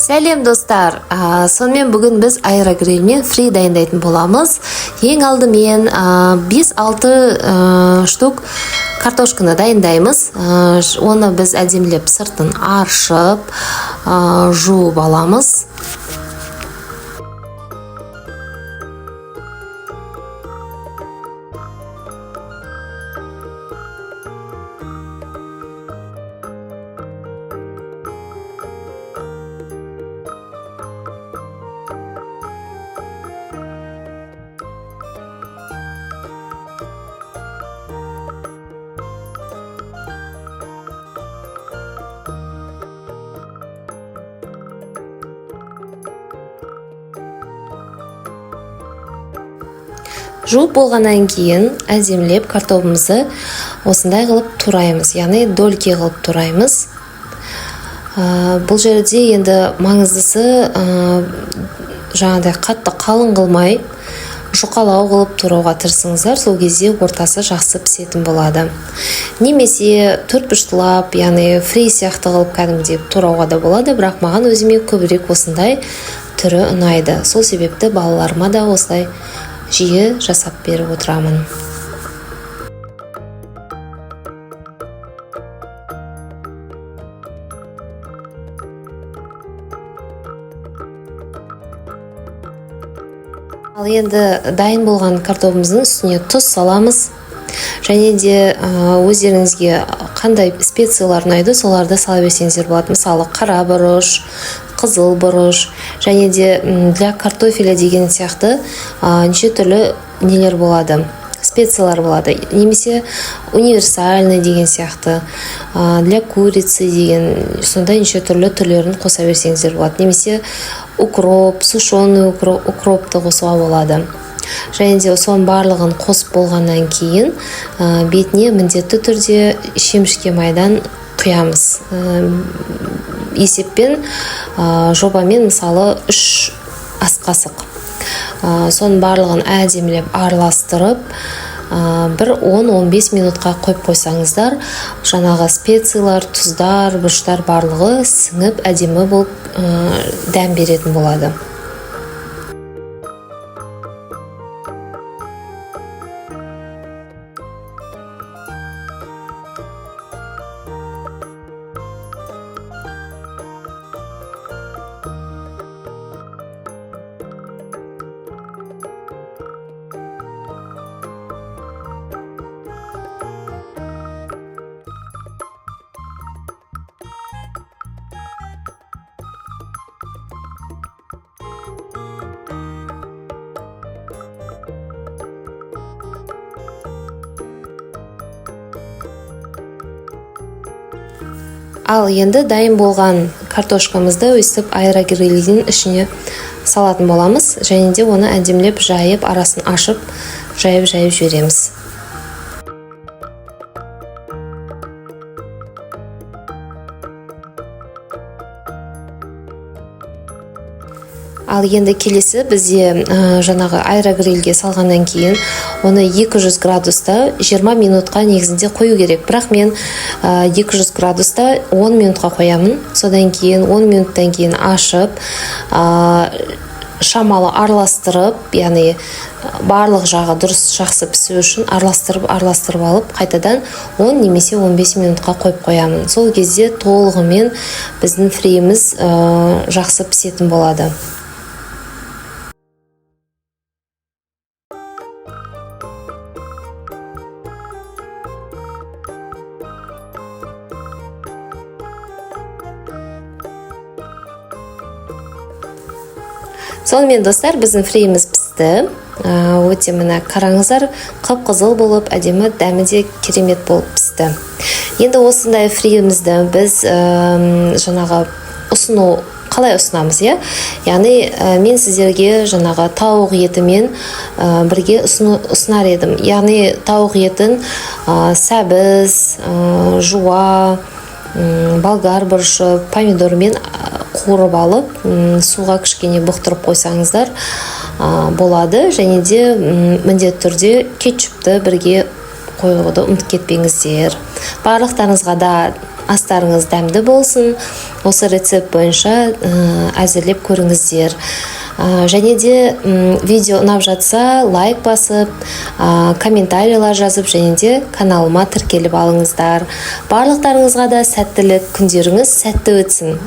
Сәлем, достар! Сонымен, бүгін біз аэрогрильмен фри дайындайтын боламыз. Ең алдымен 5-6 штук картошканы дайындаймыз. Оны біз әдемілеп сыртын аршып, жуып аламыз. Жуып болғаннан кейін әдемілеп картобымызды осындай қылып тураймыз, яғни дольки қылып тураймыз. Бұл жерде енді маңыздысы жаңағыдай қатты қалың қылмай, жұқалау қылып турауға тырысыңыздар. Сол кезде ортасы жақсы пісетін болады. Немесе төртбұрыштылап, яғни фри сияқты қылып кәдімгідей турауға да болады, бірақ маған, өзіме көбірек осындай түрі ұнайды. Сол себепті балаларыма да осылай жиі жасап беріп отырамын. Ал енді дайын болған картобымыздың үстіне тұз саламыз және де өздеріңізге қандай специялар ұнайды, соларды сала берсеңіздер болады. Мысалы, қара бұрыш, қызыл бұрыш және де для картофеля деген сияқты неше түрлі нелер болады, специялар болады, немесе универсальный деген сияқты, для курицы деген сондай неше түрлі түрлерін қоса берсеңіздер болады. Немесе укроп, сушеный укропты қосуға болады. Және де соның барлығын қосып болғаннан кейін бетіне міндетті түрде шемішке майдан құямыз. Есеппен, жобамен, мысалы, 3 ас қасық. Соның барлығын әдемілеп араластырып, бір 10-15 минутқа қойып қойсаңыздар, жаңағы специялар, тұздар, бұрыштар барлығы сіңіп, әдемі болып дәм беретін болады. Ал енді дайын болған картошкамызды өйстіп аэрогрильдің ішіне салатын боламыз және де оны әдемілеп жайып, арасын ашып, жайып жайып жібереміз. Ал енді келесі бізде жаңағы аэрогрильге салғаннан кейін оны 200 градуста 20 минутқа негізінде қою керек, бірақ мен 200 градуста 10 минутқа қоямын. Содан кейін 10 минуттан кейін ашып, шамалы араластырып, яғни барлық жағы дұрыс, жақсы пісу үшін араластырып араластырып алып, қайтадан 10 немесе 15 минутқа қойып қоямын. Сол кезде толығымен біздің фриіміз жақсы пісетін болады. Сонымен, достар, біздің фриіміз пісті. Өте, міне, қараңыздар, қып қызыл болып, әдемі, дәмі де керемет болып пісті. Енді осындай фриімізді біз жаңағы ұсыну, қалай ұсынамыз, иә? Яғни мен сіздерге жаңағы тауық етімен бірге ұсынар едім. Яғни тауық етін сәбіз, жуа, болгар бұрышы, помидормен қуырып алып, суға кішкене бұқтырып қойсаңыздар болады. Және де міндетті түрде кетчупті бірге қоюды ұмытып кетпеңіздер. Барлықтарыңызға да астарыңыз дәмді болсын. Осы рецепт бойынша әзірлеп көріңіздер. Және де видео ұнап жатса, лайк басып, комментарийлер жазып және де каналыма тіркеліп алыңыздар. Барлықтарыңызға да сәттілік, күндеріңіз сәтті өтсін!